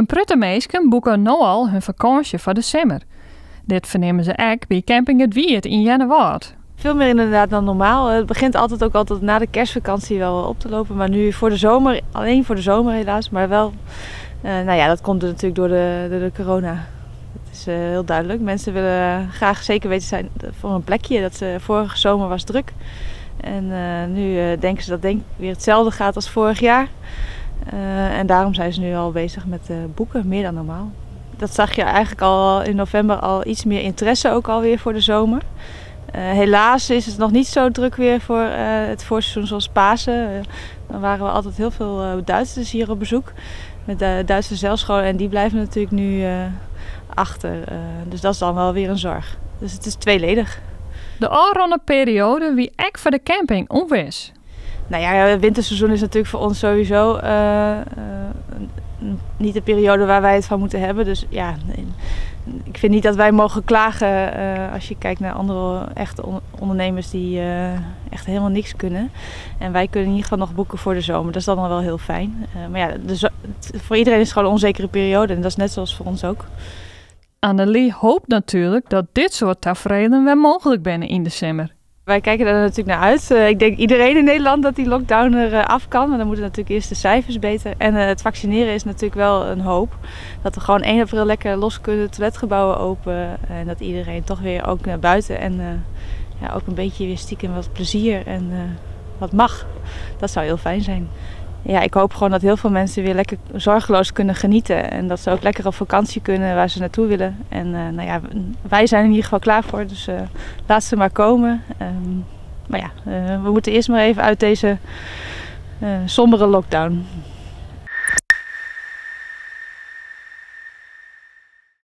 In protte minsken boeke no al hun fakânsje foar de simmer. Dit fernimme se ek by camping It Wiid yn Earnewâld. Veel meer inderdaad dan normaal. Het begint altijd ook altijd na de kerstvakantie wel op te lopen. Maar nu voor de zomer, alleen voor de zomer helaas. Maar wel, nou ja, dat komt natuurlijk door de corona. Dat is heel duidelijk. Mensen willen graag zeker weten zijn voor een plekje. Vorige zomer was druk. En nu denken ze dat denk weer hetzelfde gaat als vorig jaar. En daarom zijn ze nu al bezig met boeken, meer dan normaal. Dat zag je eigenlijk al in november al iets meer interesse ook alweer voor de zomer. Helaas is het nog niet zo druk weer voor het voorseizoen zoals Pasen. Dan waren we altijd heel veel Duitsers hier op bezoek. Met de Duitse zeilscholen en die blijven natuurlijk nu achter. Dus dat is dan wel weer een zorg. Dus het is tweeledig. De ôfrûne perioade wie ek foar de camping ûnwis. Nou ja, het winterseizoen is natuurlijk voor ons sowieso niet de periode waar wij het van moeten hebben. Dus ja, nee, ik vind niet dat wij mogen klagen als je kijkt naar andere echte ondernemers die echt helemaal niks kunnen. En wij kunnen in ieder geval nog boeken voor de zomer. Dat is dan wel heel fijn. Maar ja, voor iedereen is het gewoon een onzekere periode. En dat is net zoals voor ons ook. Annelie hopet natuerlik dat dit soarte taferelen wer mooglik binne yn de simmer. Wij kijken daar natuurlijk naar uit. Ik denk iedereen in Nederland dat die lockdown er af kan. Maar dan moeten natuurlijk eerst de cijfers beter. En het vaccineren is natuurlijk wel een hoop. Dat we gewoon 1 april lekker los kunnen, toiletgebouwen open. En dat iedereen toch weer ook naar buiten. En ook een beetje weer stiekem wat plezier en wat mag. Dat zou heel fijn zijn. Ja, ik hoop gewoon dat heel veel mensen weer lekker zorgeloos kunnen genieten. En dat ze ook lekker op vakantie kunnen waar ze naartoe willen. En wij zijn in ieder geval klaar voor. Dus laat ze maar komen. Maar we moeten eerst maar even uit deze sombere lockdown.